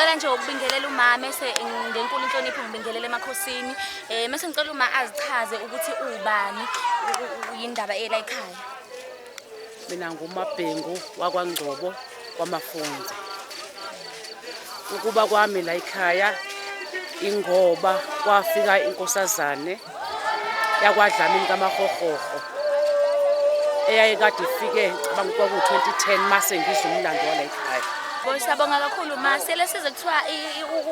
Ngiqala nje ukubingelela umama mese ngenkulu inhlonipho ngibingelela emakhosini. Mese ngicela uma azichaze ukuthi ubani yindaba ela ekhaya. Mina nguMabhengu wakwaNgcobo kwaMafunze. Ukuba kwami la ekhaya ingoba kwafika inkosazane yakwaDlamini kaMahohoho eyayikade ifike ngicabanga kwaku-2010 mase ngizwa umlando wala ekhaya. Bo siyabonga kakhulu ma sele size kuthiwa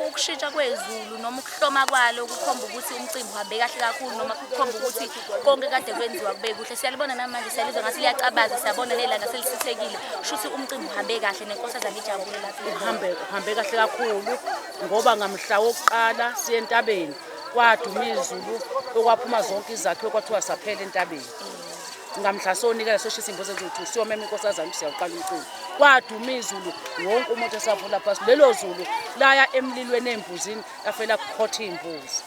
ukushintsha kwezulu noma ukuhloma kwalo kukhomba ukuthi umcimbi uhambe kahle kakhulu noma kukhomba ukuthi konke kade kwenziwa kube kuhle. Siyalibona namanje siyalizwa ngathi liyacabaza siyabona nelanga selisithekile. Kusho ukuthi umcimbi uhambe kahle nenkosazane ijabule lapho. Uhambe kahle kakhulu ngoba ngamhla wokuqala siye entabeni kwaduma izulu okwaphuma zonke izakhiwo kwathiwa saphela entabeni. Ngamhla sonikela soshisa imbuzi eziwu-2 siyomema inkosazane siyawuqala umcimbi. Kwaduma izulu wonke umuntu esavula phasi. Lelo zulu laya emlilweni embuzini lafela kukhotha iy'mbuzi.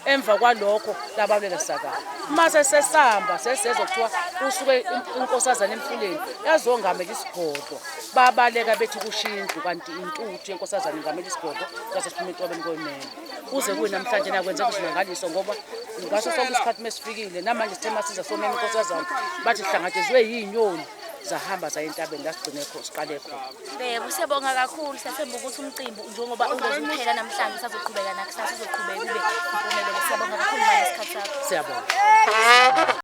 Emva kwalokho labaleka sakala. Mase sesamba sesezwa kuthiwa kusuke inkosazane emfuleni yazongamela isigodlo. Babaleka bethi kushiya indlu kanti intuthu yenkosazane ingamela isigodlo sase siphuma entwabeni koyimele. Kuze kuyi namhlanje nakwenzeka izimangaliso ngoba ngaso sonke isikhathi mesifikile namanje sithe masiza somema inkosazane bathi hlangatshezwe yinyoni zahamba zaya entabeni la sigcine khona siqale khona. Yebo siyabonga kakhulu siyathemba ukuthi umcimbi njengoba ungezuphela namhlanje usazoqhubeka nakusasa uzoqhubeka ube impumelelo. Siyabonga kakhulu manje isikhathi sakho. Siyabonga.